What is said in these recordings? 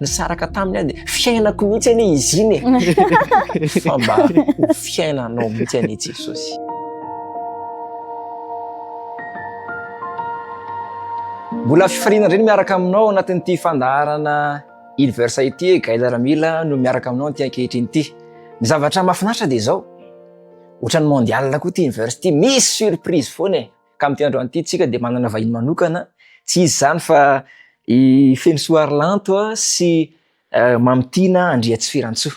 Nisaraka taminy aho dia fiainako mihitsy anie izy iny e. Fa mba ho fiainanao mihitsy anie Jesosy. Mbola fifaliana indray ny miaraka aminao ao anatin'ity fandaharana Universe ity e, Gaël Ramila no miaraka aminao an'ity ankehitriny ity. Ny zavatra mahafinaritra dia izao, ohatran'ny mondial koa ity Universe ity, misy surprise foana e. Ka amin'ity androany ity tsika dia manana vahiny manokana, tsy iza izany fa i Fenosoa Harilanto sy Mamitiana Andriatsifirantsoa.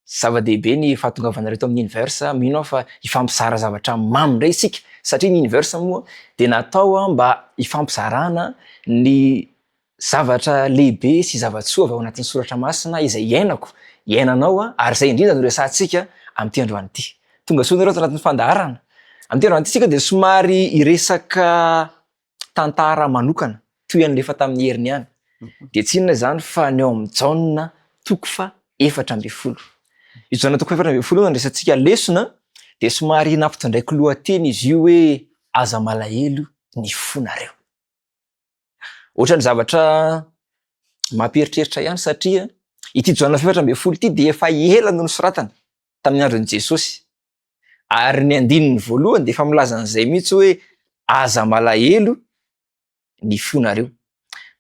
Zava-dehibe ny fahatongavanareo eto amin'ny Universe, mino aho fa hifampizara zavatra mamy indray isika satria ny Universe moa dia natao mba hifampizarana ny zavatra lehibe sy zava-tsoa avy ao anatin'ny soratra masina izay iainako, iainanao ary izay indrindra no resahantsika amin'ity androany ity. Tonga soa nareo ato anatin'ny fandaharana. Amin'ity androany ity isika dia somary hiresaka tantara manokana toy an'ilay efa tamin'ny heriny ihany. Dia tsy inona izany fa ny ao amin'ny Jaona toko faha 14. Io Jaona toko faha 14 io no andraisantsika lesona dia somary nampitondraiko lohateny izy io hoe aza malahelo ny fonareo. Ohatran'ny zavatra mampieritreritra ihany satria ity Jaona faha 14 ity dia efa ela no nosoratana tamin'ny andron'i Jesosy. Ary ny andininy voalohany dia efa milaza an'izay mihitsy hoe aza malahelo ny fonareo.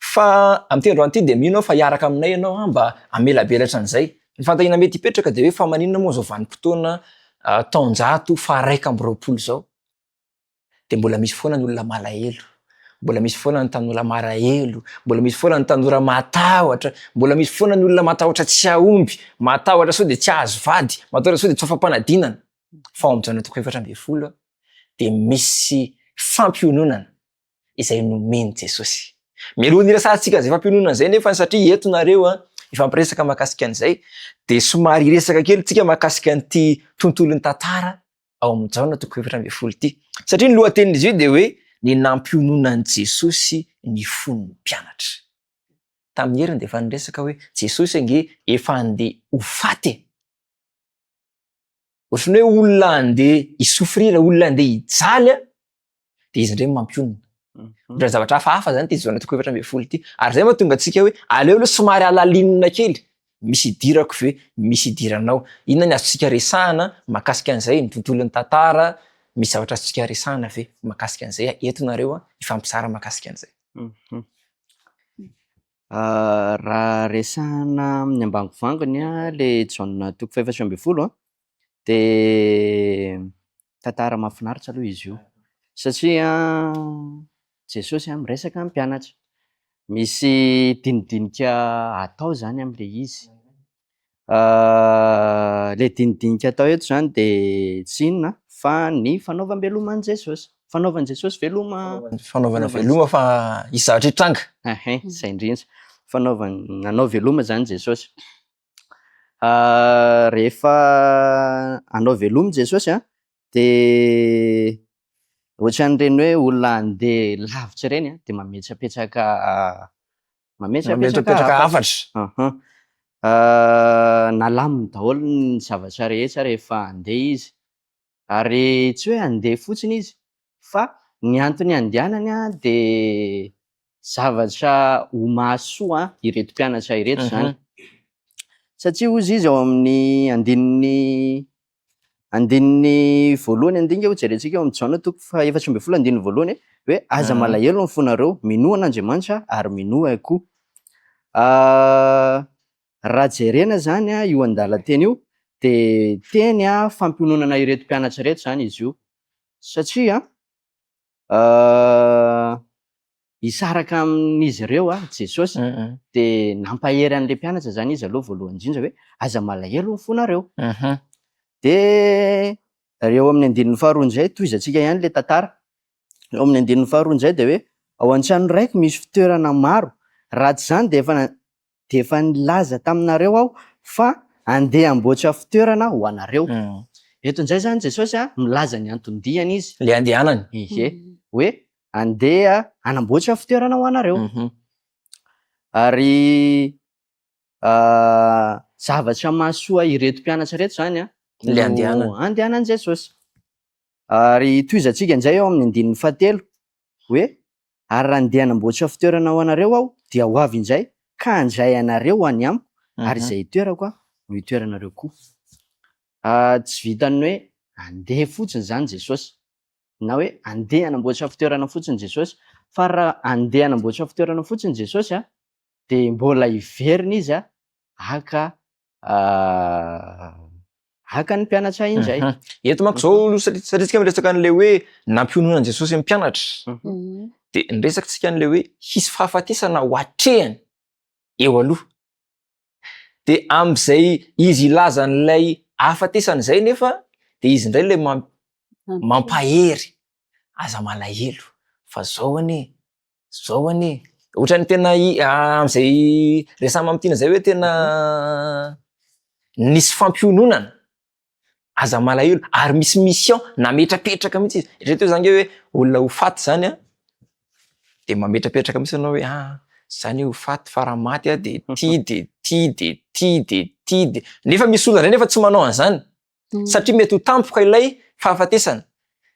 Fa amin'ity androany ity dia mino aho fa hiaraka aminay ianao mba hamelabelatra an'izay. Ny fanontaniana mety hipetraka dia hoe fa maninona moa izao vanim-potoana taonjato faha 21 izao? dia mbola misy foana ny olona malahelo, mbola misy foana ny tanora marahelo, mbola misy foana ny tanora matahotra, mbola misy foana ny olona matahotra tsy hahomby, matahotra sao dia tsy hahazo vady, matahotra sao dia tsy ho afa-panadinana. Fa ao amin'ny Jaona toko 14 dia misy fampiononana izay nomen'i Jesosy. Mialoha ny hiresahantsika an'izay fampiononana izay nefa satria eto nareo an, hifampiresaka mahakasika an'izay, dia somary hiresaka kely tsika mahakasika an'ity tontolon'ny tantara ao amin'ny Jaona toko 14 ity. Satria ny lohatenin'izy io dia hoe ny nampiononan'i Jesosy ny fon'ny mpianatra. Tamin'ny heriny dia efa niresaka hoe Jesosy ange efa handeha ho faty e. Ohatran'ny hoe olona handeha hi-souffrir, olona handeha hijaly dia izy indray no mampionona. Ohatran'ny zavatra hafahafa izany ity Jaona toko 14 ity. Ary izay mahatonga antsika hoe aleo aloha somary halalinina kely, misy idirako ve, misy idiranao. Inona ny azontsika resahana mahakasika an'izay, ny tontolon'ny tantara, misy zavatra azontsika resahana ve mahakasika an'izay, eto nareo hifampizara mahakasika an'izay. Raha resahana amin'ny ambangovangony le Jaona toko faha 14 an, de tantara mahafinaritra aloha izy io satria Jesosy an miresaka amin'ny mpianatra, misy dinidinika atao zany am'le izy, le dinidinika atao eto zany de tsy inona fa ny fanaovam-beloma an'i Jesosy, fanaovan'i Jesosy veloma. Fanaovana veloma fa hisy zavatra hitranga. Ahin, zay indrindra, fanaovana, nanao veloma zany Jesosy. Rehefa hanao veloma Jesosy an, de ohatran'ireny hoe olona handeha lavitra ireny an, de mametrapetraka mametrapetraka hafatra. Aha. Nalaminy daholo ny zavatra rehetra rehefa handeha izy, ary tsy hoe handeha fotsiny izy fa ny antony handehanany an de zavatra ho mahasoa ireto mpianatra ireto izany. Satria hozy izy ao amin'ny andininy andininy voalohany andinga ho jerentsika ao amin'ny Jaona toko faha 14 andininy voalohany hoe aza malahelo ny fonareo, minoa an'Andriamanitra ary minoa ahy koa. Raha jerena izany io andalan-teny io dia teny fampiononana ireto mpianatra ireto izany izy io satria Hisaraka amin'izy ireo Jesosy, dia nampahery an'ilay mpianatra izany izy aloha voalohany indrindra hoe aza malahelo ny fonareo. Dia eo amin'ny andininy faharoa indray, tohizantsika ihany ilay tantara, eo amin'ny andininy faharoa indray dia hoe ao an-trano raiko misy fitoerana maro, raha tsy izany dia efa dia efa nilaza taminareo aho fa andeha hamboatra fitoerana ho anareo. Eto indray izany Jesosy a, milaza ny anton-diany izy. Ilay andehanany. Ie, hoe andeha hanamboatra fitoerana ho anareo. Ary zavatra mahasoa ireto mpianatra ireto izany a, Ilay andehanany. no andehanan'i Jesosy. Ary tohizantsika indray ao amin'ny andininy fahatelo hoe ary raha andeha hanamboatra fitoerana ho anareo aho dia ho avy indray. ka handray anareo ho any amiko, ary izay itoerako no hitoeranareo koa. Tsy vitan'ny hoe handeha fotsiny izany Jesosy, na hoe handeha hanamboatra fitoerana fotsiny Jesosy, fa raha handeha hanamboatra fitoerana fotsiny Jesosy dia mbola hiverina Izy haka haka ny mpianatra indray. Eto manko zao aloha satria satria tsika miresaka an'ilay hoe nampionona an'i Jesosy ny mpianatra de niresaka tsika an'ilay hoe hisy fahafatesana ho atrehany eo aloha. De amin'izay izy hilaza an'ilay hahafatesana izay nefa de izy indray ilay mam- mampahery, aza malahelo fa zao anie Zao anie, ohatran'ny tena amin'izay resahan'i Mamitiana izay hoe tena nisy fampiononana, aza malahelo, ary misy mission nametrapetraka mihitsy izy, eritrereto hoe zany nge hoe olona ho faty zany an, de mametrapetraka mihitsy ianao hoe ah za anie ho faty fa raha maty aho de ty de ty de ty de ty de, nefa misy olona indray nefa tsy manao an'izany. satria mety ho tampoka ilay fahafatesana,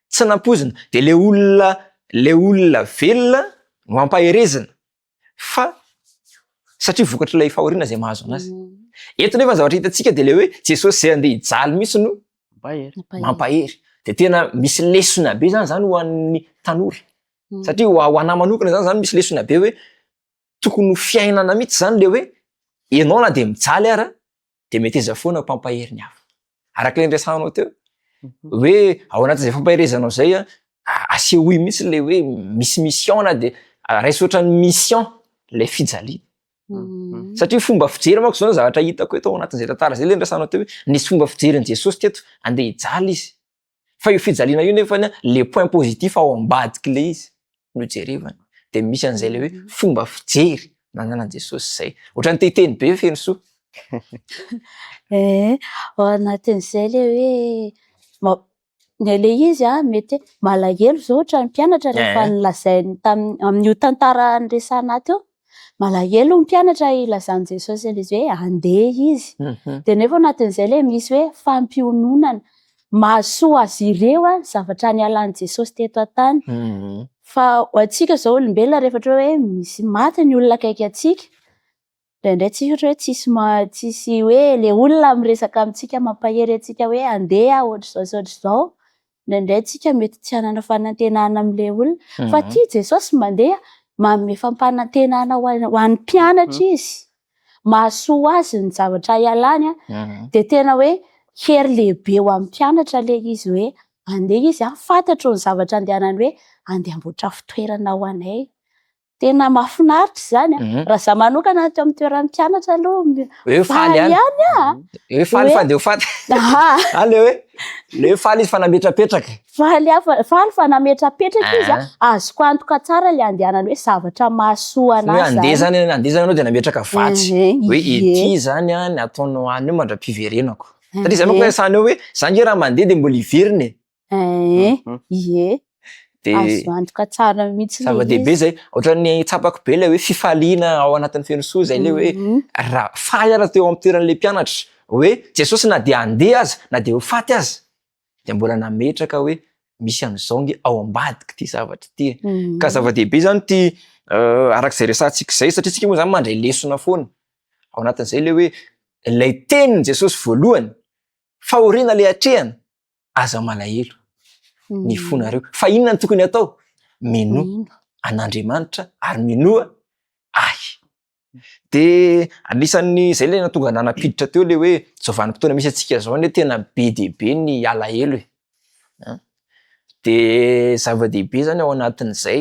tsy nampoizina, de le olona le olona velona no ampaherezina fa satria vokatr'ilay fahoriana zay mahazo anazy. Eto nefa ny zavatra hitantsika de le hoe Jesosy zay andeha hijaly mihitsy no mampahery, de tena misy lesona be zany zany ho an'ny tanora, satria ho ho anahy manokana zany zany misy lesona be hoe tokony ho fiainana mihitsy zany le hoe ianao na de mijaly ara de meteza foana mpampahery ny hafa. Araka ilay niresahanao teo hoe ao anatin'izay fampaherezanao zay an, asehoy mihitsy le hoe misy mission na de raiso ohatran'ny mission lay fijaliana. Satria fomba fijery manko zao ny zavatra hitako eto ao anatin'izay tantara zay le niresahanao teo hoe nisy fomba fijerin'i Jesosy teto, andeha hijaly izy. Fa io fijaliana io nefany an, le point positif ao ambadik'le izy no jerevana. De misy an'izay le hoe fomba fijery nananan'i Jesosy zay. Ohatran'ny te hiteny be Fenosoa. Ee, ao anatin'izay le hoe ma- le izy an, mety hoe malahelo zao ohatra ny mpianatra rehefa nolazainy tamin'ny amin'io tantara niresahana teo, malahelo ny mpianatra ilazan'i Jesosy an'izy hoe handeha izy. Dia nefa ao anatin'izay ilay misy hoe fampiononana. Mahasoa azy ireo ny zavatra nialan'i Jesosy teto an-tany. Fa ho antsika izao olombelona rehefa ohatra hoe misy maty ny olona akaiky antsika, indraindray tsika ohatra hoe tsisy ma- tsisy hoe ilay olona miresaka amintsika mampahery antsika hoe andeha ohatr'izao sy ohatr'izao, indraindray tsika mety tsy hanana fanantenana amin'ilay olona. Fa ity Jesosy mandeha manome fampanantenana ho an- ho an'ny mpianatra izy. Mahasoa azy ny zavatra ialany an, dia tena hoe hery lehibe ho an'ny mpianatra ilay izy hoe andeha izy an, fantatro ny zavatra andehanany hoe andeha hamboatra fitoerana ho anay. Tena mahafinaritra izany an. Raha izaho manokana teo amin'ny toeran'ny mpianatra aloha, Hoe faly ihany. ihany aho. Hoe faly fa andeha ho faty. Aha. Ah, le hoe le hoe faly izy fa nametrapetraka. Faly aho fa faly fa nametrapetraka izy an. Ah. Azoko antoka tsara ilay andehanany hoe zavatra mahasoa Ny hoe anahy andeha izany. zany andeha zany ianao dia nametraka vatsy. Mhm, Hoe ie. ity zany an ny ataonao any io mandra-piverenako. Satria zay manko Ie. resahana eo hoe za nge raha mandeha dia mbola hiverina e. Eeh, ie. Dia Azo antoka tsara mihitsy ilay zava-dehibe izy. zay. Ohatran'ny tsapako be ilay hoe fifaliana ao anatin'ny Fenosoa zay ilay hoe raha faly aho raha teo amin'ny toeran'ilay mpianatra hoe Jesosy na dia handeha aza, na dia ho faty aza dia mbola nametraka hoe misy an'izao nge ao ambadik'ity zavatra ity e. Ka zava-dehibe zany ity arak'izay resahantsika izay satria tsika moa zany mandray lesona foana ao anatin'izay ilay hoe ilay tenin'i Jesosy voalohany, fahoriana ilay atrehana, aza malahelo ny fonareo. Fa inona no tokony atao? Minoa an'Andriamanitra ary minoa ahy. De anisan'ny zay le nahatonga nanapiditra teo le hoe zao vanim-potoana misy antsika zao anie tena be dia be ny alahelo e. De zava-dehibe zany ao anatin'izay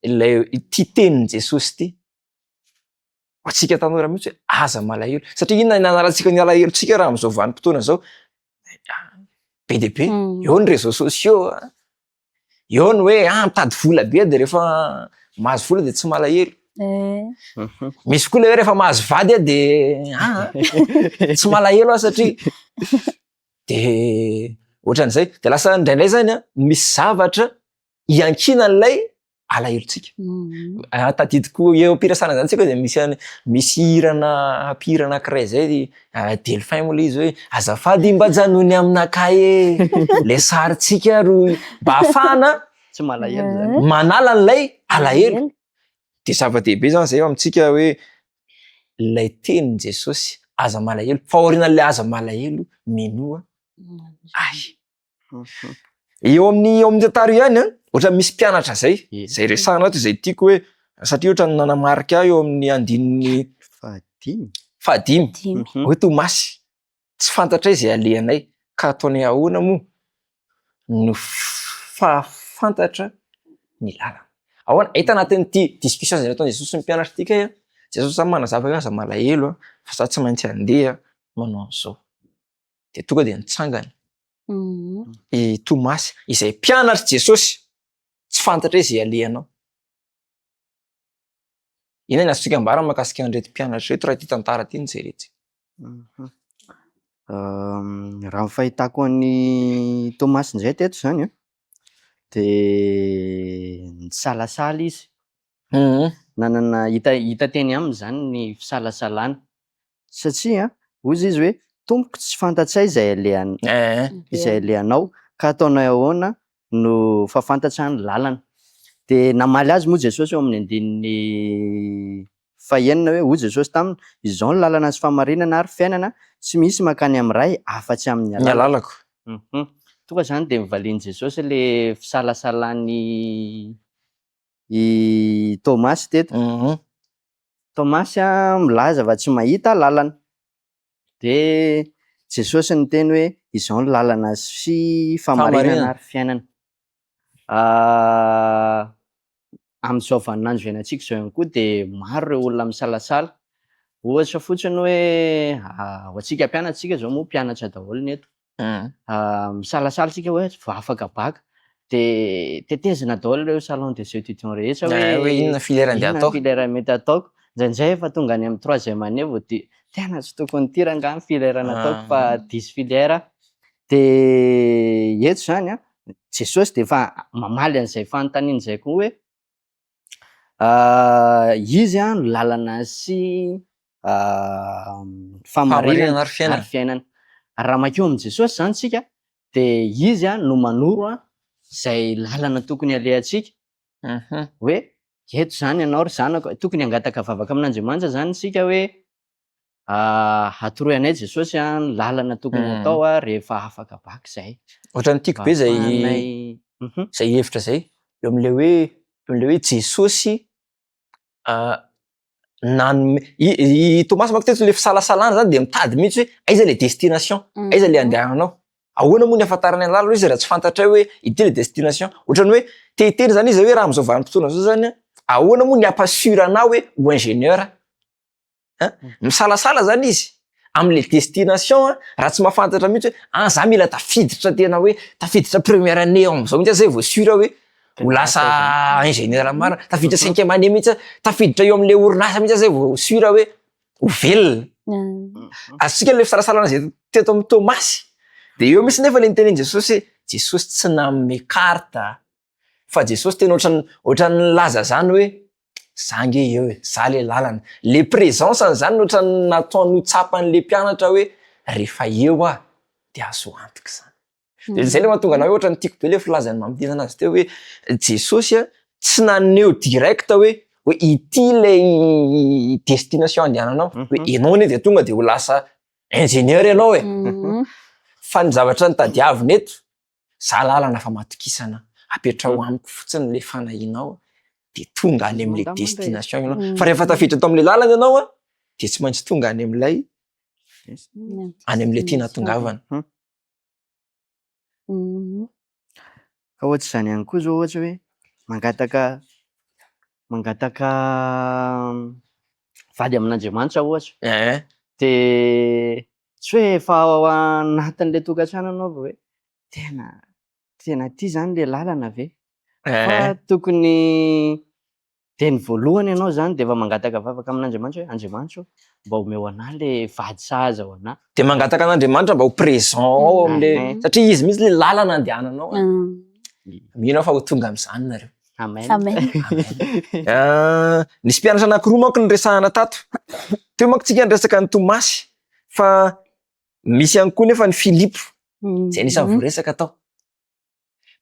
ilay ity tenin'i Jesosy ity. Ho antsika tanora mihitsy hoe aza malahelo satria inona ny anarantsika ny alahelontsika raha amin'izao vanim-potoana izao? Be dia be, eo ny réseaux sociaux, eo ny hoe ah mitady vola be de rehefa mahazo vola de tsy malahelo. Misy koa le hoe rehefa mahazo vady aho de ah tsy malahelo aho satria de ohatran'izay. De lasa indraindray zany an, misy zavatra iankinan'ilay alahelontsika. Ah, tadidiko eo am-piresahana zany tsika de misy any misy hirana mpihira anankiray zay Delphin moa le izy hoe azafady mba ajanony aminakahy e, le sarintsika ro mba ahafahana Tsy malahelo zany. manala an'ilay alahelo. De zava-dehibe zany zay eo amintsika hoe. Ilay tenin'i Jesosy, aza malahelo, fa aorianan'ilay aza malahelo, minoa ahy. Eo amin'ny eo amin'ny tantara io ihany an, ohatran'ny misy mpianatra zay, zay resahana ato izay tiako hoe satria ohatran'ny nanamarika ahy eo amin'ny andininy Fahadimy. fahadimy, Dimy. hoe Tomasy, tsy fantatray izay alehanay ka ataonay ahoana moa no fahafantatra ny lalana. Ahoana? Hita anatin'ity discussion izay nataon'i Jesosy sy ny mpianatra ity kay an, Jesosy zany manazava hoe aza malahelo an, fa za tsy maintsy handeha manao an'izao. Dia tonga dia nitsangana i Tomasy izay mpianatr'i Jesosy, tsy fantatray izay alehanao. Inona ny azontsika ambara mahakasika an'ireto mpianatra ireto raha ity tantara ity no jerentsika? Raha ny fahitako an'i Tomasy indray teto izany an, de nisalasala izy, nanana hita hita teny aminy izany ny fisalasalana satria hozy izy hoe tompoko tsy fantatray izay alehan- izay alehanao ka ataonay ahoana no fa fantatra ny lalana. Dia namaly azy moa Jesosy eo amin'ny andininy fahenina hoe, hoy Jesosy taminy, Izao ny lalana sy fahamarinana ary fiainana, tsy misy mankany amin'ny Ray afa-tsy amin'ny Ny alalako. Tonga izany dia novalian'i Jesosy ilay fisalasalan'i i Tomasy teto. Tomasy milaza fa tsy mahita lalana. Dia Jesosy niteny hoe izao ny lalana sy fahamarinana ary fiainana. Amin'izao vaninandro iainantsika izao ihany koa dia maro ireo olona misalasala. Ohatra fotsiny hoe ho antsika mpianatra, isika izao moa mpianatra daholo ny eto. Misalasala isika hoe vao afaka bacc dia tetezina daholo ireo salon des étudiants rehetra hoe hoe inona filière andeha inona atao. filière mety ataoko. Indraindray efa tonga any amin'ny troisième année vao dia tena tsy tokony ity rangahy ny filière nataoko fa diso filière aho. Dia eto izany an, Jesosy dia efa mamaly an'izay fanontaniana izay koa hoe Izy no lalana sy fahamarinana ary fiainana. ary fiainana. Ary raha mankeo amin'i Jesosy izany isika dia Izy no manoro izay lalana tokony alehantsika hoe eto izany ianao ry zanako, tokony hangataka vavaka amin'Andriamanitra izany isika hoe Atoroy anay Jesosy a ny lalana tokony hatao a rehefa afaka bacc zay. Ohatran'ny tiako be zay zay hevitra zay eo amin'ilay hoe eo amin'ilay hoe Jesosy nanome i i Tomasy manko teto le fisalasalana zany de mitady mihitsy hoe aiza le destination, aiza le andehananao, ahoana moa ny ahafantarana ny lalana izy raha tsy fantatray hoe ity le destination, ohatran'ny hoe te hiteny zany izy hoe raha amin'izao vanim-potoana zao zany an, ahoana moa ny hampa-sûr anah hoe ho ingénieur Hein? Misalasala zany izy am'le destination an, raha tsy mahafantatra mihitsy hoe ah za mila tafiditra tena hoe tafiditra première année ao am'zao mihitsy aho zay vao sûr hoe ho lasa ingénieur marina, tafiditra cinquième année mihitsy aho, tafiditra eo am'le orinasa mihitsy aho zay vao sûr hoe ho velona. Azontsika le fisalasalana zay teto amin'i Tomasy, de eo mihitsy nefa le nitenenin'i Jesosy hoe Jesosy tsy nanome carte fa Jesosy tena ohatran'ny ohatran'ny nilaza zany hoe za nge eo e, za le lalana. Le présence-ny zany no ohatran'ny nataony ho tsapan'le mpianatra hoe rehefa eo aho de azo antoka izany. De zay le mahatonga anah hoe ohatran'ny tiako be le filazan'i Mamitiana anazy teo hoe Jesosy a tsy naneho direct hoe hoe ity ilay destination andehananao, hoe ianao anie de tonga de ho lasa ingénieur ianao e, fa ny zavatra notadiaviny eto Za lalana fa matokisana, apetraho amiko fotsiny le fanahianao de tonga any amle destination ianao, fa rehefa tafiditra tao amle lalana ianao an, de tsy maintsy tonga any amlay any amle tiana hatongavana. Ka ohatr'izany ihany koa zao ohatra hoe mangataka mangataka vady amin'Andriamanitra ohatra, de tsy hoe efa ao anatin'le tokantrano ianao vao hoe tena tena ity zany le lalana ve? Fa tokony dieny voalohany ianao zany de efa mangataka vavaka amin'Andriamanitra hoe Andriamanitra ô mba omeo anah le vady sahaza ho anah. De mangataka an'Andriamanitra mba ho présent ao amle satria izy mihitsy le lalana andehananao e. Mino aho fa ho tonga am'zany nareo. Amen. Amen. Amen. Nisy mpianatra anankiroa manko niresahana tato. Teo manko tsika niresaka an'i Tomasy fa misy ihany koa nefa ny Filipo izay anisan'ny voaresaka tao.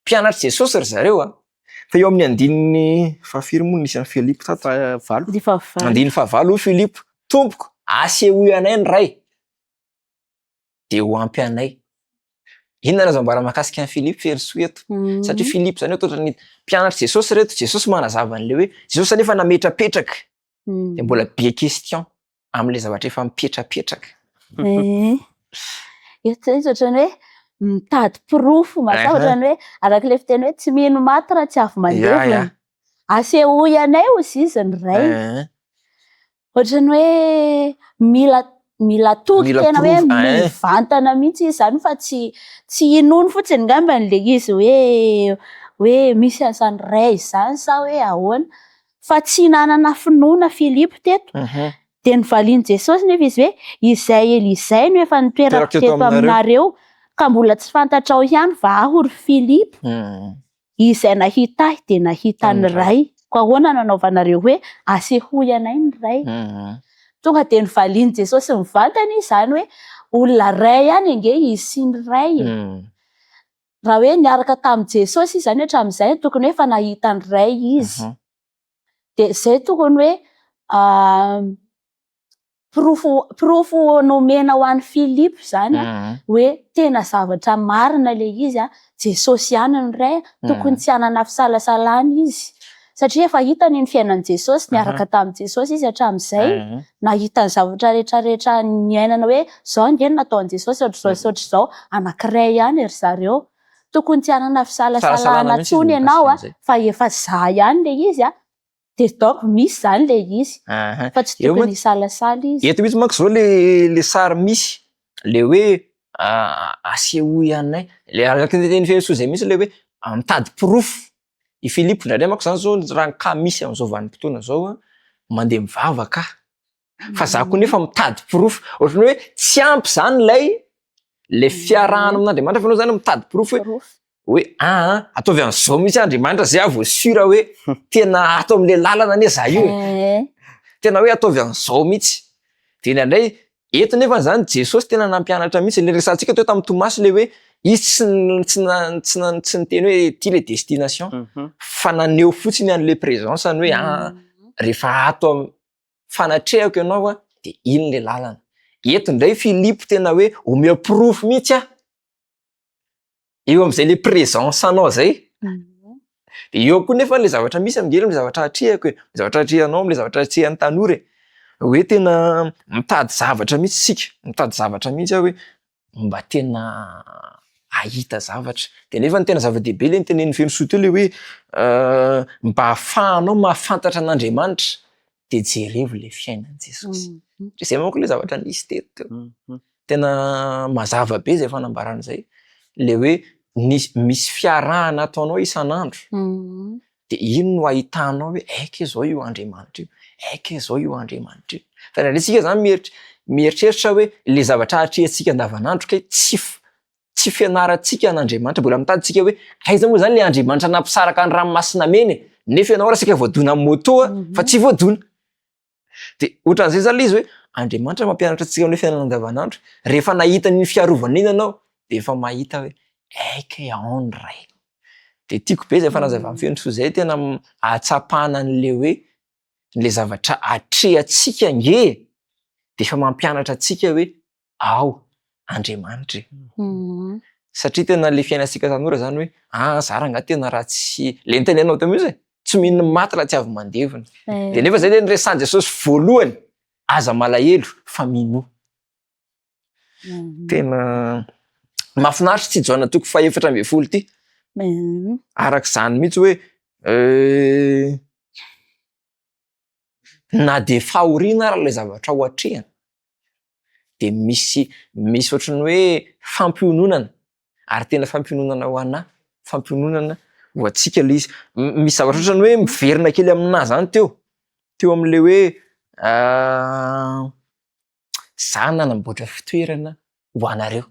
Mpianatr'i Jesosy ry zareo a. Fa eo amin'ny andininy fahafiry moa no nisy an'i Filipo tato? Fahavalo. Andininy fahavalo. Andininy fahavalo hoy Filipo. Tompoko, asehoy anay ny Ray, dia ho ampy anay. Inona no azo ambara mahakasika an'i Filipo Ferisoa eto? Satria Filipo izany eto ohatran'ny mpianatr'i Jesosy ireto, Jesosy manazava an'ilay hoe Jesosy anefa nametrapetraka, dia mbola be question amin'ilay zavatra efa mipetrapetraka. Eto izany izy ohatran'ny hoe mitady porofo mazava, ohatran'ny hoe araka ilay fiteny hoe tsy mino maty raha tsy avy mandevina. Asehoy anay hozy izy ny Ray. Ohatran'ny hoe mila mila toky Mila tena hoe porofo, hein. mivantana mihitsy izy izany fa tsy tsy inoany fotsiny ngambany le izy hoe hoe misy an'izany ray izany sa hoe ahoana fa tsy nanana finoana Filipo teto dia novalian'i Jesosy nefa izy hoe izay Elizay no efa nitoerako Toerako teto teto aminareo ka mbola tsy fantatrao ihany va aho ry Filipo? Izay nahita ahy dia nahita ny Ray. Koa ahoana no anaovanareo hoe, Asehoy anay ny Ray? Tonga dia novalian'i Jesosy mivantana izy izany hoe, Olona iray ihany ange izy sy ny Ray e! Raha hoe niaraka tamin'i Jesosy izy izany hatramin'izay, tokony hoe efa nahita ny Ray izy. Dia izay tokony hoe Porofo porofo nomena ho an'i Filipo izany hoe tena zavatra marina ilay izy, Jesosy ihany no Ray, tokony tsy hanana fisalasalana izy satria efa hitany ny fiainan'i Jesosy, niaraka tamin'i Jesosy izy hatramin'izay, nahita ny zavatra rehetra rehetra niainana hoe izao ange no nataon'i Jesosy ohatr'izao sy ohatr'izao, anankiray ihany ry zareo. Tokony tsy hanana fisalasalana intsony ianao fa efa za ihany ilay izy Dia donc misy izany ilay izy fa tsy tokony hisalasala izy. Eto mihitsy manko izao le le sary misy le hoe asehoy anay, le araka ny tenin'i Fenosoa izay mihitsy le hoe mitady porofo i Philippe indraindray manko izany izao raha ny cas misy amin'izao vanim-potoana izao an, mandeha mivavaka aho fa za koa nefa mitady porofo, ohatran'ny hoe tsy ampy izany ilay le fiarahana amin'Andriamanitra fa ianao izany mitady porofo hoe hoe aa ataovy an'izao mihitsy Andriamanitra zay aho vao sûr hoe tena ato amin'le lalana anie za io e. Tena hoe ataovy an'izao mihitsy. De indraindray eto nefa zany Jesosy tena nampianatra mihitsy, le resahantsika teo tamin'i Tomasy le hoe izy tsy tsy tsy tsy niteny hoe ity le destination fa naneho fotsiny an'le présence ny hoe aa rehefa ato am- fanatrehako ianao a de iny le lalana. Eto indray Filipo tena hoe omeo porofo mihitsy aho. Eo am'zay le présence anao zay, de eo koa nefa le zavatra misy am'nge le zavatra atrehako e, le zavatra atrehanao am'le zavatra atrehan'ny tanora e, hoe tena mitady zavatra mihitsy isika, mitady zavatra mihitsy aho hoe mba tena hahita zavatra, de nefa ny tena zava-dehibe le notenenin'i Fenosoa teo le hoe mba ahafahanao mahafantatra an'Andriamanitra de jerevo le fiainan'i Jesosy, de zay manko le zavatra nisy teto teo. Tena mazava be zay fanambarana zay, le hoe nisy misy fiarahana ataonao isan'andro de iny no ahitanao hoe aika zao io Andriamanitra io, aika zao io Andriamanitra io. Fa indraindray tsika zany mieritr- mieritreritra hoe le zavatra atrehantsika andavanandro kay tsy f- tsy fianarantsika an'Andriamanitra, mbola mitady tsika hoe aiza moa zany le Andriamanitra nampisaraka ny ranomasina mena e, nefa ianao raha saika voadona amin'ny moto fa tsy voadona. De ohatran'izay zany le izy hoe Andriamanitra mampianatra antsika amin'ny fiainana andavanandro, rehefa nahita an'iny fiarovana iny ianao de efa mahita hoe aika e ao ny Ray. De tiako be zay fanazavan'i Fenosoa zay tena ahatsapana an'le hoe le zavatra atrehantsika ange e, de efa mampianatra antsika hoe ao Andriamanitra e. Satria tena le fiainantsika tanora zany hoe ah za rangahy tena raha tsy, le nitenenao teo mihitsy e, tsy mino ny maty raha tsy avy mandevina. De nefa zay le niresahan'i Jesosy voalohany, aza malahelo fa minoa. Tena mahafinaritra ity Jaona toko faha 14 ity. Araka izany mihitsy hoe na dia fahoriana ary ilay zavatra ho atrehina dia misy misy ohatran'ny hoe fampiononana ary tena fampiononana ho anà, fampiononana ho antsika ilay izy. Misy zavatra ohatran'ny hoe miverina kely aminà zany teo, teo amin'ilay hoe za nanamboatra fitoerana ho anareo.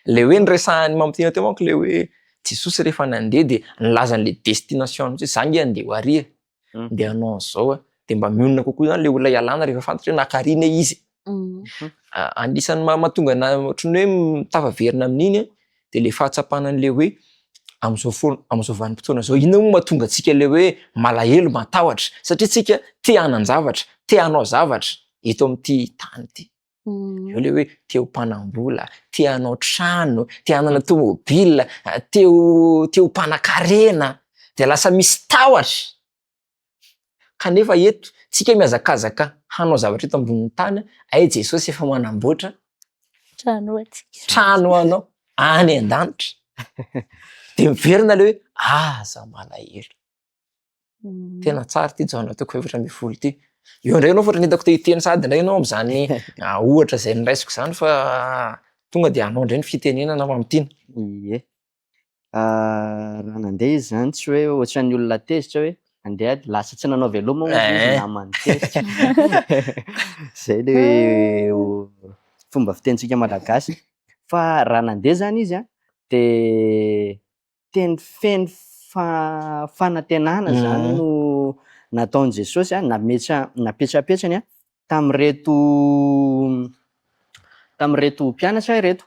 Le hoe niresahan'i Mamitiana teo manko le hoe Jesosy rehefa nandeha de nilaza an'le destination mihitsy hoe za nge andeha ho ary e, ndeha hanao an'izao a, de mba mionona kokoa zany le olona ialana rehefa fantatra hoe naka ary anie izy. Anisan'ny mahatonga anahy ohatran'ny hoe tafaverina amin'iny a de le fahatsapana an'le hoe am'zao fotoana am'zao vanim-potoana zao inona moa mahatonga antsika le hoe malahelo, matahotra satria tsika te hanan-javatra, te hanao zavatra. eto amin'ity tany ity. Eo le hoe te ho mpanam-bola, te hanao trano, te hanana tomobile, te ho te ho mpanankarena, de lasa misy tahotra. Kanefa eto tsika mihazakazaka hanao zavatra eto ambonin'ny tany, hay Jesosy efa manamboatra Trano ho antsika. trano ho anao any an-danitra. De miverina le hoe aza malahelo. Tena tsara ity Jaona toko faha-14 ity. Eo indray ianao fa ohatran'ny hitako te hiteny sahady indray ianao amin'izany ohatra izay noraisiko izany fa tonga dia anao indray ny fitenenana ho amin'ity. Ie. Raha nandeha izy izany tsy hoe ohatran'ny olona tezitra hoe andeha dia lasa tsy nanao veloma hozy izy namany tezitra. Zay le fomba fitenintsika malagasy. Fa raha nandeha zany izy an, de teny feno fanantenana zany no nataon'i Jesosy an, nametra- napetrapetrany an tamin'ireto tamin'ireto mpianatra ireto.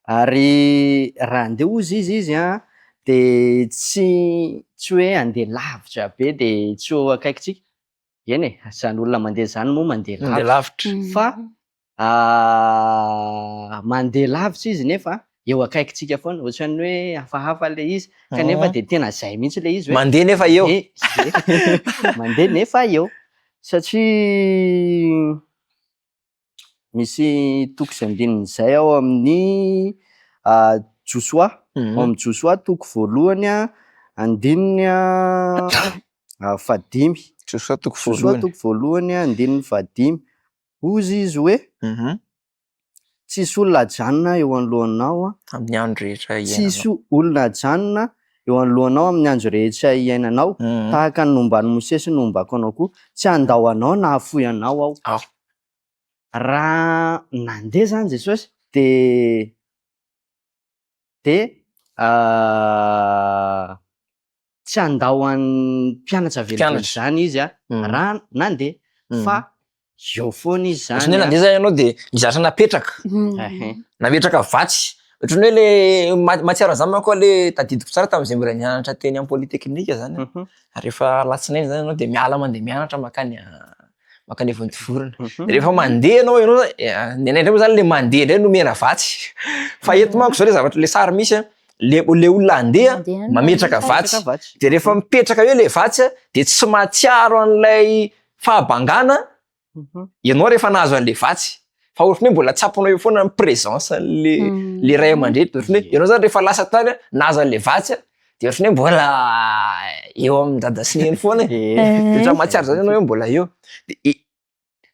Ary raha handeha hozy izy izy an, de tsy tsy hoe handeha lavitra be de tsy eo akaikintsika, eny e, zany olona mandeha zany moa mandeha Mandeha lavitra lavitra. fa mandeha lavitra izy nefa eo akaikintsika foana, ohatran'ny hoe hafahafa le izy kanefa de tena zay mihitsy le izy hoe Mandeha nefa eo. mandeha mandeha nefa eo satria misy toko sy andininy zay ao amin'ny Josoa, ao amin'ny Josoa toko voalohany an, andininy fahadimy, Josoa toko Josoa voalohany. toko voalohany andininy fahadimy, hozy izy hoe tsisy olona hajanona eo anoloanao an, Amin'ny andro rehetra iainanao. tsisy olona hajanona eo anoloanao amin'ny andro rehetra iainanao, tahaka ny nomban'i Mosesy no nombako anao koa, tsy handao anao na hahafoy anao aho. Aho. Raha nandeha zany Jesosy de de tsy handao an'ny mpianatra velively Mpianatra. zany izy an, raha nandeha fa eo foana izy zany Ohatran'ny hoe an. nandeha zany ianao de ny zavatra napetraka, nametraka vatsy, ohatran'ny hoe le ma- mahatsiaro an'zany manko aho le tadidiko tsara tamin'izay mbola nianatra teny amin'ny polytechnique zany aho, rehefa alatsinainy zany ianao de miala mandeha mianatra mankany mankany Vontovorona, de rehefa mandeha ianao, ianao zany ny anay indray moa zany le mandeha indray no omena vatsy, fa eto manko zao le zavatra le sary misy an, le le olona handeha Mandeha no mametraka vatsy, Mametraka vatsy. de rehefa mipetraka eo le vatsy an, de tsy mahatsiaro an'ilay fahabangana ianao rehefa nahazo an'le vatsy, fa ohatran'ny hoe mbola tsapanao eo foana ny présence an'le le ray aman-dreny, de ohatran'ny hoe ianao zany rehefa lasa tany an, nahazo an'le vatsy an, de ohatran'ny hoe mbola eo amin'ny dada sy neny foana e, de ohatran'ny mahatsiaro zany ianao hoe mbola eo, de i-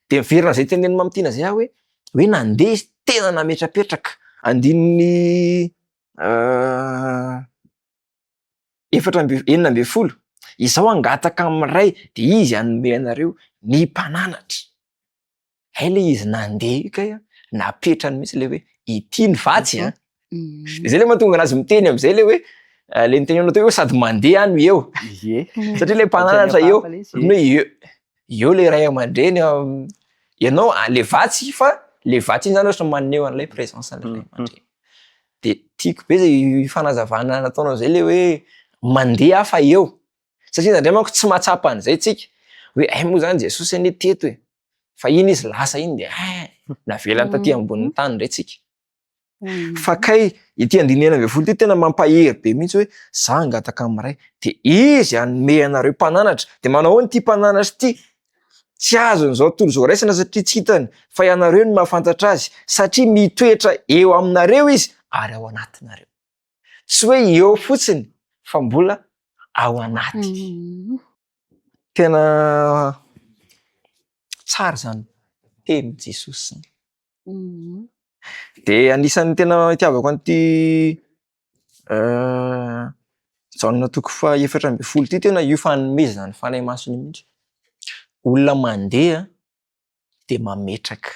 de miverina am'zay tenenin'i Mamy Tiana zay aho hoe, hoe nandeha izy tena nametrapetraka andininy efatra amby 16, izao hangataka amin'ny Ray de izy hanome anareo ny mpananatra. Hay le izy nandeha io kay an, napetrany mihitsy le hoe ity ny vatsy an, de zay le mahatonga anazy miteny am'zay le hoe le nitenenanao teo hoe sady mandeha no eo, Ie. satria le mpananatra eo, Hafahafa le izy. hoe eo eo le ray aman-dreny ianao le vatsy fa le vatsy iny zany ohatra maneho an'ilay présence an'ilay ray aman-dreny. De tiako be zay fanazavana nataonao zay le hoe mandeha aho fa eo, satria indraindray manko tsy mahatsapa an'izay tsika hoe hay moa zany Jesosy anie teto e, fa iny izy lasa iny de hein navelany taty ambonin'ny tany indray tsika. Fa kay ity andininy 16 ity tena mampahery be mihitsy hoe za hangataka amin'ny Ray de izy hanome anareo mpananatra, de manao ahoana ity mpananatra ity? Tsy azon'izao tontolo izao raisina satria tsy hitany fa ianareo no mahafantatra azy satria mitoetra eo aminareo izy ary ao anatinareo. Tsy hoe eo fotsiny fa mbola ao anaty. Tena tsara izany tenin'i Jesosy izany. De anisan'ny tena itiavako an'ity Jaona toko faha-14 ity tena io fanomezana ny Fanahy Masina io mihitsy. Olona mandeha de mametraka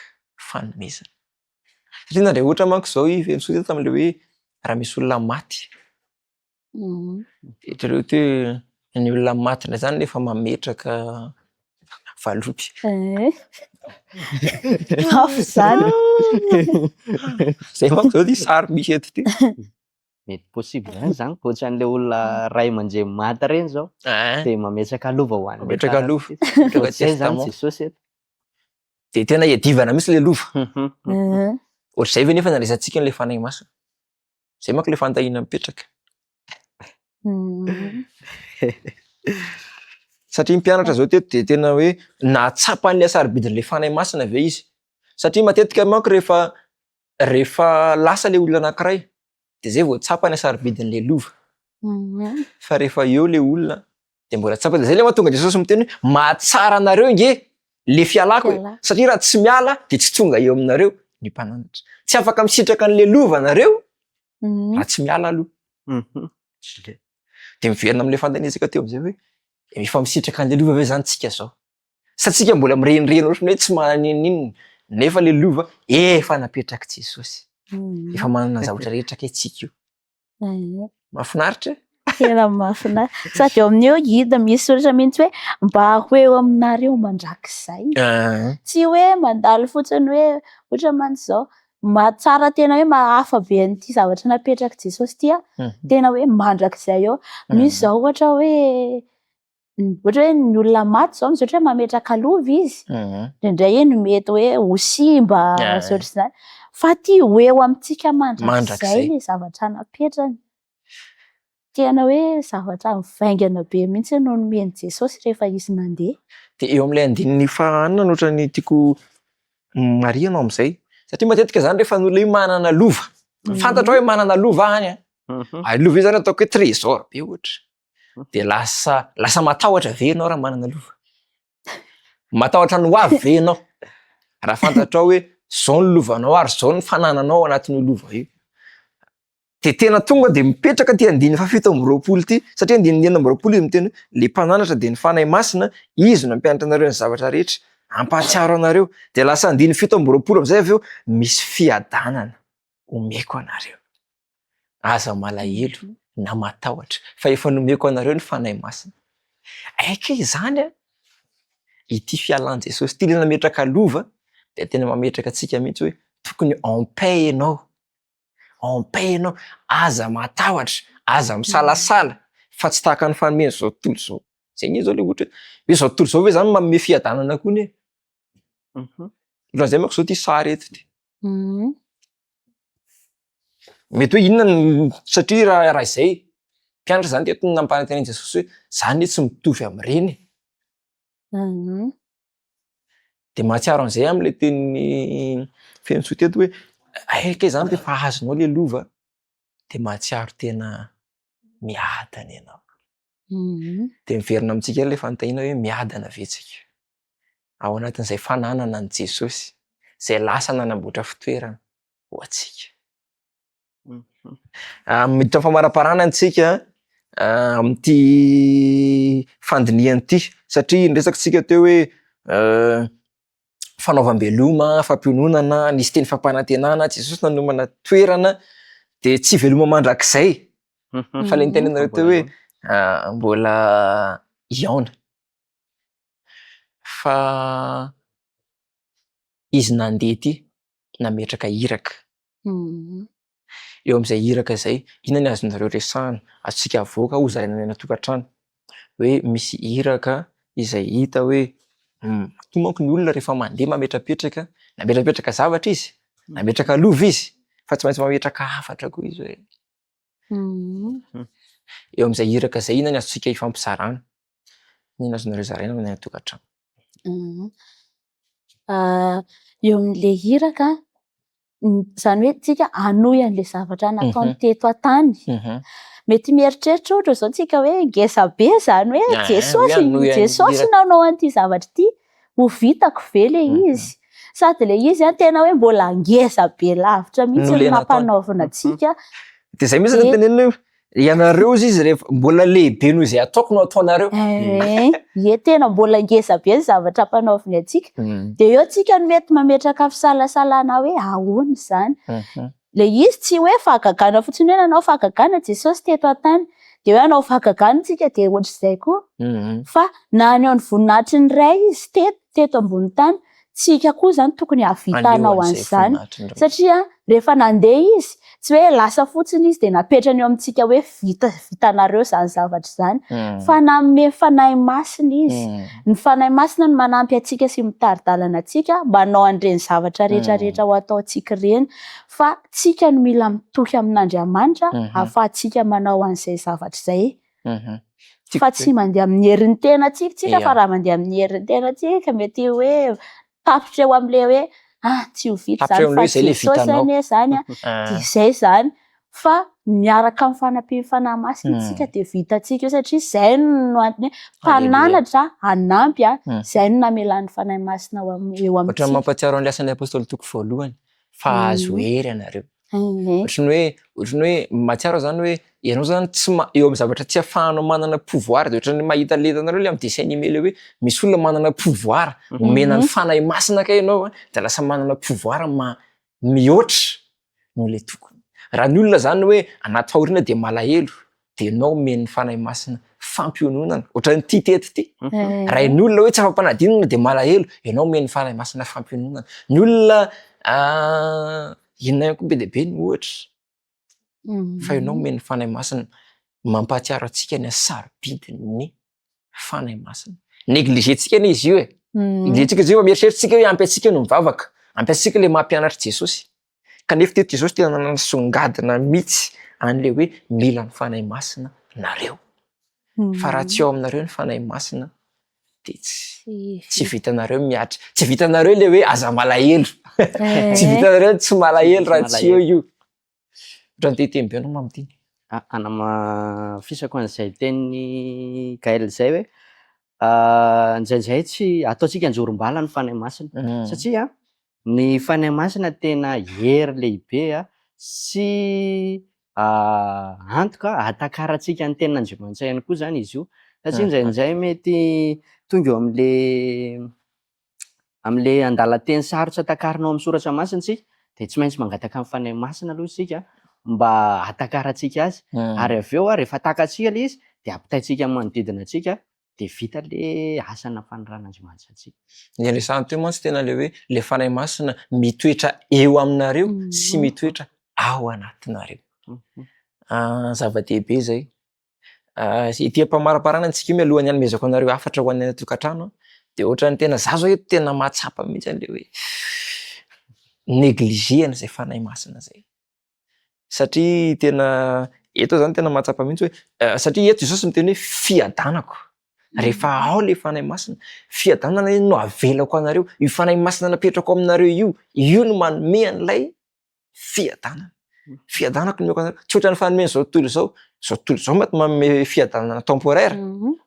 fanomezana. Satria indraindray ohatra manko zao i Fenosoa teto tam'le hoe raha misy olona maty, de eritrereto hoe ny olona maty indray zany nefa mametraka valopy. Hafa izany. Zay manko zao ty sary misy eto ty. Mety possible ihany zany, ohatran'le olona ray aman-dreny maty reny zao, de mametraka lova ho an'le Mametraka taranaka lova, izy. mametraka Ohatr'izay zany testament. Jesosy eto. De tena iadivana mihitsy le lova. Ohatr'izay ve nefa nandraisantsika an'ilay Fanahy Masina? Zay manko le fanontaniana mipetraka. Satria ny mpianatra zao teto dia tena hoe nahatsapa an'ilay hasarobidin'ilay Fanahy Masina ve izy? Satria matetika manko rehefa rehefa lasa le olona anankiray dia zay vao tsapa ny hasarobidin'ilay lova. Fa rehefa eo le olona dia mbola tsapa, zay le mahatonga Jesosy miteny hoe mahatsara anareo nge le fialako e, satria raha tsy miala dia tsy tonga eo aminareo ny mpananatra. Tsy afaka misitraka an'le lova nareo raha tsy miala aloha. Dia miverina amin'le fanontaniantsika teo am'zay hoe efa misitraka an'le lova ve zany tsika zao? Sa tsika mbola mirenireny ohatran'ny hoe tsy manana n'inon'inona nefa le lova efa napetrak'i Jesosy. Efa manana ny zavatra rehetra kay tsika io. Mahafinaritra e? Tena mahafinaritra. Sady eo amin'io hita misy soratra mihitsy hoe mba ho eo aminareo mandrakizay. Tsy hoe mandalo fotsiny hoe ohatra mantsy izao mahatsara tena hoe mahafa be an'ity zavatra napetrak'i Jesosy ity aho. Tena hoe mandrakizay eo. Misy izao ohatra hoe Ohatra hoe ny olona maty izao misy ohatra hoe mametraka lova izy, indraindray iny mety hoe ho simba sy ohatr'izany, fa ity ho eo amintsika mandrakizay ilay zavatra napetrany. Tena hoe zavatra mivaingana be mihitsy no nomen'i Jesosy rehefa izy nandeha. Dia eo amin'ilay andininy faha enina no ohatran'ny tiako marihana amin'izay, satria matetika izany rehefa ny olona io manana lova, fantatrao hoe manana lova aho any an, ary lova io izany ataoko hoe trésor be ohatra. De lasa lasa matahotra ve ianao raha manana lova? Matahotra ny ho avy ve ianao? Raha fantatrao hoe zao ny lovanao ary zao ny fanananao ao anatin'io lova io. De tena tonga de mipetraka ty andininy faha-27 ity, satria andininy 26 izy miteny hoe le mpananatra dia ny Fanahy Masina, izy no hampianatra anareo ny zavatra rehetra, hampahatsiaro anareo. De lasa andininy 27 am'zay avy eo, misy fiadanana omeko anareo. Aza malahelo na matahotra fa efa nomeko anareo ny Fanahy Masina. Aika izany an! Ity fialan'i Jesosy ity ilay nametraka lova dia tena mametraka antsika mihitsy hoe tokony en paix ianao, en paix ianao, aza matahotra, aza misalasala fa tsy tahaka ny fanomen'izao tontolo izao. Zay anie zao le ohatra hoe izao tontolo izao ve zany manome fiadanana koa anie? Ohatran'izay manko zao ty sary eto ty. Mety hoe inona no satria raha raha izay mpianatra zany teto no nampanantenain'i Jesosy hoe za anie tsy mitovy amin'ireny e. De mahatsiaro an'izay aho amin'ilay tenin'i Fenosoa teto hoe hay kay zany rehefa azonao le lova de mahatsiaro tena miadana ianao. De miverina amintsika indray ilay fanontaniana hoe miadana ve tsika? Ao anatin'izay fananana an'i Jesosy izay lasa nanamboatra fitoerana ho antsika. Miditra amin'ny famaraparana antsika amin'ity fandinihana ity satria niresaka isika teo hoe fanaovam-beloma, fampiononana, nisy teny fampanantenana, Jesosy nanomana toerana dia tsy veloma mandrakizay fa ilay nitenenanareo teo hoe mbola hihaona. Fa izy nandeha ity nametraka iraka. Eo amin'izay iraka izay, inona ny azonareo resahana, azontsika avoaka hozaraina any an-tokantrano? Hoe misy iraka izay hita hoe toa manko ny olona rehefa mandeha mametrapetraka, nametrapetraka zavatra izy, nametraka lova izy, fa tsy maintsy mametraka hafatra koa izy hoe. Eo amin'izay iraka izay, inona ny azontsika ifampizarana? Inona azonareo zaraina any an-tokantrano? Eo amin'ilay iraka, izany hoe tsika hanohy an'ilay zavatra nataony teto an-tany. Mety mieritreritra ohatra izao tsika hoe ngeza be izany hoe Jesosy, Jesosy nanao an'ity zavatra ity, ho vitako ve ilay izy? Sady ilay izy an, tena hoe mbola ngeza be lavitra mihitsy ny nampanaovina antsika. Dia izay mihitsy no tenenina hoe Ianareo ozy izy rehefa mbola lehibe noho izay ataoko no ataonareo. Eh, ie tena mbola ngeza be ny zavatra ampanaoviny antsika. Dia eo tsika no mety mametraka fisalasalana hoe ahoana izany. Ilay izy tsy hoe fahagagana fotsiny hoe nanao fahagagana Jesosy teto an-tany. Dia hoe hanao fahagagana tsika dia ohatr'izay koa. Fa naneho ny voninahitry ny Ray izy teto, teto ambony tany. tsika koa izany tokony hahavita hanao an'izany satria rehefa nandeha izy, tsy hoe lasa fotsiny izy dia napetrany eo amintsika hoe vita vitanareo izany zavatra izany fa nanome Fanahy Masina izy. Ny Fanahy Masina no manampy antsika sy mitari-dalana antsika manao an'ireny zavatra rehetra rehetra ho ataontsika ireny fa tsika no mila mitoky amin'Andriamanitra ahafahantsika manao an'izay zavatra izay. Fa tsy mandeha amin'ny herin'ny tenantsika tsika fa raha mandeha amin'ny herin'ny tenantsika mety hoe tapitra eo amin'ilay hoe ah tsy ho vita izany fa Jesosy anie izany an, dia izay izany. Fa miaraka amin'ny fanampian'ny Fanahy Masina isika dia vitantsika io satria izay no antony hoe mpananatra hanampy an, izay no namelan'ny Fanahy Masina eo amintsika. Ohatran'ny mampahatsiaro an'ilay asan'ny Apostoly toko voalohany fa hahazo hery ianareo. Ohatran'ny hoe ohatran'ny hoe mahatsiaro aho zany hoe ianao zany tsy ma- eo amin'ny zavatra tsy ahafahanao manana pouvoir de ohatran'ny mahita le hitanareo le amin'ny dessin animé le hoe misy olona manana pouvoir, omena ny fanahy masina kay ianao an de lasa manana pouvoir ma- mihoatra noho le tokony. Raha ny olona zany hoe anaty fahoriana de malahelo de ianao omen'ny fanahy masina fampiononana, ohatran'ity teto ity. Raha ny olona hoe tsy afa-panadinana de malahelo, ianao omen'ny fanahy masina fampiononana. Ny olona inona ihany koa be dia be ny ohatra fa ianao omen'ny fanahy masina mampahatsiaro antsika ny hasarobidin'ny fanahy masina. Négliger-tsika anie izy io e. Négliger-tsika izy io fa mieritreritra tsika hoe ampy antsika no mivavaka, ampy antsika le maha mpianatr'i Jesosy. Kanefa teto Jesosy tena nanasongadina mihitsy an'ilay hoe mila ny fanahy masina nareo. Fa raha tsy ao aminareo ny fanahy masina dia tsy tsy vitanareo miatrika, tsy vitanareo le hoe aza malahelo, tsy vitanareo tsy malahelo raha tsy eo io. Ohatran'ny te hiteny be anao Mamy Tiana. Hanamafisako an'izay tenin'i Gaël izay hoe indraindray tsy ataontsika anjorom-bala ny fanahy masina satria ny fanahy masina tena hery lehibe sy antoka ahatakarantsika ny tenin'Andriamanitra ihany koa izany izy io satria indraindray mety tonga eo amin'le amin'le andalan-teny sarotra takarina ao amin'ny soratra masina isika dia tsy maintsy mangataka ny fanahy masina aloha isika mba hahatakarantsika azy ary avy eo rehefa takatsika ilay izy dia ampitaintsika amin'ny manodidina antsika dia vita le asa nampanoran'Andriamanitra antsika. Ny resahana teo mantsy tena le hoe le Fanahy Masina mitoetra eo aminareo sy mitoetra ao anatinareo. Zava-dehibe izay. Ety am-pamaraparana antsika io mialohan'ny hanomezako anareo hafatra ho an'ny any an-tokantrano dia ohatran'ny tena za zao eto tena mahatsapa mihitsy an'le hoe négliger an'izay Fanahy Masina izay. Satria tena eto aho zany tena mahatsapa mihitsy hoe satria eto Jesosy miteny hoe fiadanako, rehefa ao le Fanahy Masina, fiadanana anie no avelako anareo, io Fanahy Masina napetrako aminareo io, io no manome an'ilay fiadanana, fiadanako no omeko anareo, tsy ohatran'ny fanomen'izao tontolo izao, izao tontolo izao manko manome fiadanana temporaire,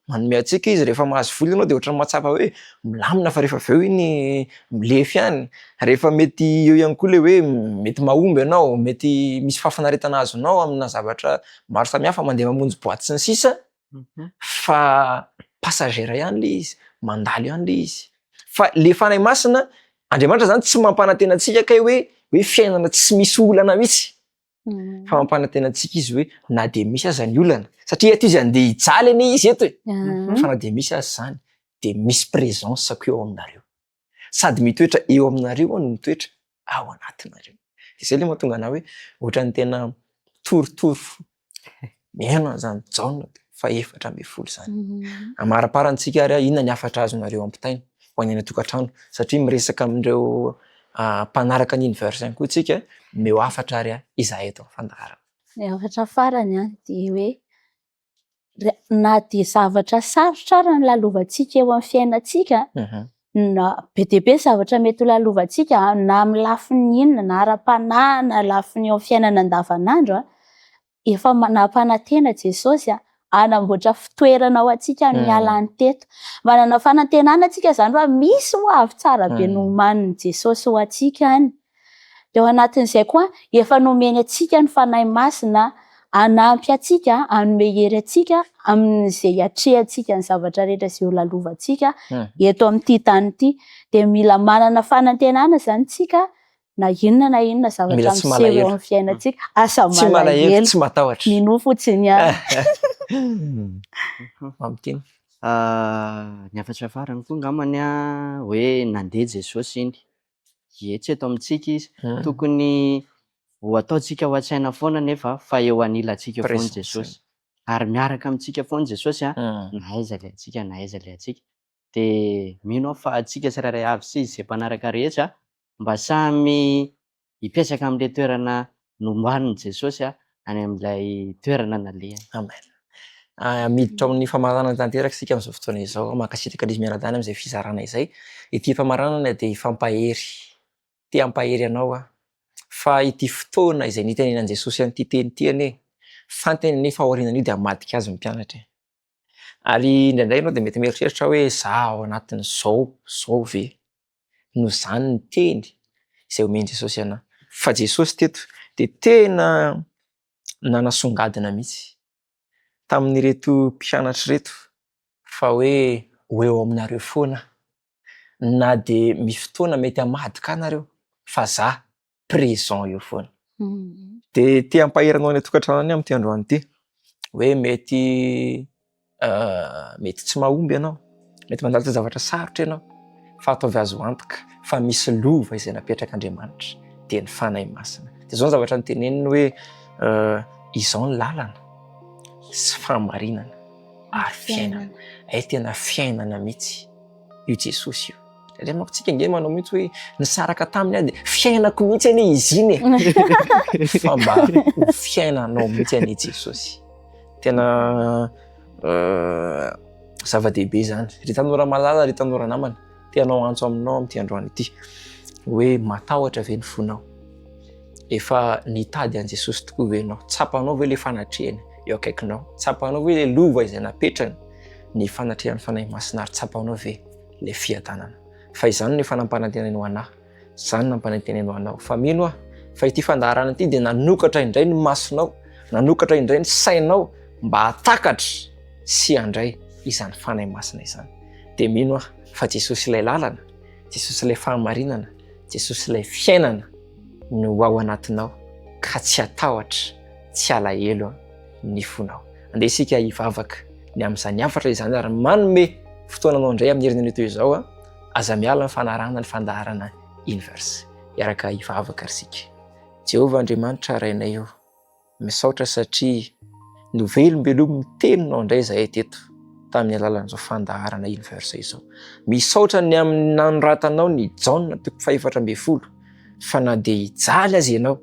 manome antsika izy rehefa mahazo vola ianao dia ohatran'ny mahatsapa hoe milamina fa rehefa avy eo iny milefy ihany, rehefa mety eo ihany koa le hoe mety mahomby ianao, mety misy fahafinaretana azonao amina zavatra maro samihafa mandeha mamonjy boaty sy ny sisa fa passagère ihany le izy, mandalo ihany le izy fa le fanahy masina Andriamanitra zany tsy mampanantena antsika kay hoe hoe fiainana tsy misy olana mihitsy fa mampanantena antsika izy hoe na dia misy aza ny olana satria eto izy andeha hijaly anie izy eto e fa na dia misy aza izany dia misy présence-ko eo aminareo sady mitoetra eo aminareo aho no mitoetra ao anatinareo de zay le mahatonga anah hoe ohatran'ny tena torotoro fo mihaino an'izany Jaona faha-14 izany. Amaraparany tsika ary inona ny hafatra azonareo ampitaina ho an'ny any an-tokantrano satria miresaka amin'ireo mpanaraka ny Universe ihany koa tsika, omeo hafatra ary izahay eto amin'ny fandaharana. Ny hafatra farany dia hoe na dia zavatra sarotra ary ny lalovantsika eo amin'ny fiainantsika, na be dia be ny zavatra mety ho lalovantsika na amin'ny lafiny inona na ara-panahy na lafiny eo amin'ny fiainana andavanandro, efa nampanantena Jesosy hanamboatra fitoerana ho antsika nialany teto. Manana fanantenana antsika izany fa misy ho avy tsara be nomanin'i Jesosy ho antsika any. Dia ao anatin'izay koa efa nomeny antsika ny Fanahy Masina hanampy antsika, hanome hery antsika amin'izay hiatrehantsika ny zavatra rehetra izay ho lalovantsika eto amin'ity tany ity. Dia mila manana fanantenana izany isika na inona na inona zavatra Mila tsy miseho eo malahelo. amin'ny fiainantsika. Aza Tsy malahelo, malahelo. tsy matahotra. Minoa fotsiny ihany. Mampiteny. Ny hafatra farany koa angambany an, hoe nandeha Jesosy iny, ie tsy eto amintsika izy, tokony ho ataontsika ao an-tsaina foana anefa fa eo anilantsika eo foana Jesosy, ary miaraka amintsika foana Jesosy an, na aiza alehantsika na aiza alehantsika, dia mino aho fa antsika tsirairay avy sy izay mpanaraka rehetra mba samy hipetraka amin'ilay toerana nomanin'i Jesosy any amin'ilay toerana nalehany. Amen. Miditra ao amin'ny famaranana tanteraka isika amin'izao fotoana izao. Mankasitraka an'izy mianadahy amin'izay fizarana izay. Ity famaranana dia hifampahery. Te hampahery anao aho fa ity fotoana izay nitenenan'i Jesosy an'ity teny ity anie, fantany anie fa aorianan'io dia hamadika azy ny mpianatra e. Ary indraindray ianao dia mety mieritreritra hoe za ao anatin'izao zao ve no zany ny teny izay omen'i Jesosy anah. Fa Jesosy teto dia tena nanasongadina mihitsy tamin'ireto mpianatra ireto fa hoe ho eo aminareo foana aho na dia misy fotoana mety hamadika ahy nareo fa za présent eo foana. Dia te hampahery anao any an-tokantrano any aho amin'ity androany ity hoe mety mety tsy mahomby ianao, mety mandalo toe-javatra sarotra ianao fa ataovy azo antoka fa misy lova izay napetrak'Andriamanitra dia ny Fanahy Masina. Dia izao ny zavatra noteneniny hoe izao ny lalana sy fahamarinana ary fiainana. Hay tena fiainana mihitsy io Jesosy io. Indraindray manko tsika ange manao mihitsy hoe nisaraka taminy aho dia fiainako mihitsy anie izy iny e. Fa mba ho fiainanao mihitsy anie Jesosy. Tena zava-dehibe izany. Ry tanora malala, ry tanora namana, te hanao antso aminao amin'ity androany ity hoe matahotra ve ny fonao? Efa nitady an'i Jesosy tokoa ve ianao? Tsapanao ve ilay fanatrehany eo akaikinao? Tsapanao ve ilay lova izay napetrany ny fanatrehan'ny Fanahy Masina ary tsapanao ve ilay fiadanana? Fa izany no efa nampanantenainy ho anà, izany no nampanantenainy ho anao. Fa mino aho fa ity fandaharana ity dia nanokatra indray ny masonao, nanokatra indray ny sainao mba hahatakatra sy handray izany Fanahy Masina izany. Dia mino aho fa Jesosy ilay lalana, Jesosy ilay fahamarinana, Jesosy ilay fiainana no ho ao anatinao ka tsy hatahotra, tsy halahelo ny fonao. Andeha isika hivavaka ny amin'izany hafatra izany ary manome fotoana anao indray amin'ny herinandro toy izao. Aza miala ny fanarahana ny fandaharana Inverse. Hiaraka hivavaka ary isika. Jehovah Andriamanitra Rainay o, Misaotra satria novelombelomin'ny teninao indray izahay teto tamin'ny alalan'izao fandaharana Inverse izao. Misaotra ny amin'ny nanoratanao ny Jaona toko faha-14 fa na dia hijaly aza ianao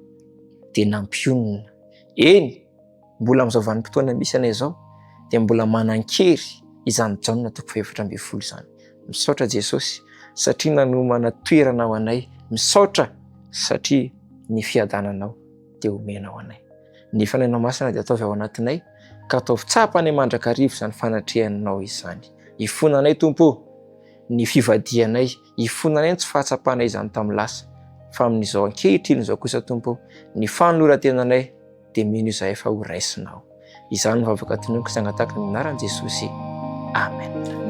dia nampionona. Eny, mbola amin'izao vanim-potoana misy anay izao dia mbola manan-kery izany Jaona toko faha-14 izany. Misaotra Jesosy satria nanomana toerana ho anay. Misaotra satria ny fiadananao dia omenao anay. Ny Fanahinao Masina dia ataovy ao anatinay ka ataovy tsapanay mandrakariva izany fanatrehanao izany. Ifonanay Tompo ô, ny fivadihanay, ifonanay ny tsy fahatsapanay izany tamin'ny lasa, fa amin'izao ankehitriny izao kosa Tompo ô, ny fanoloran-tenanay dia mino izahay fa ho raisinao. Izany no vavaka tononiko sy angatahako amin'ny anaran'i Jesosy. Amen.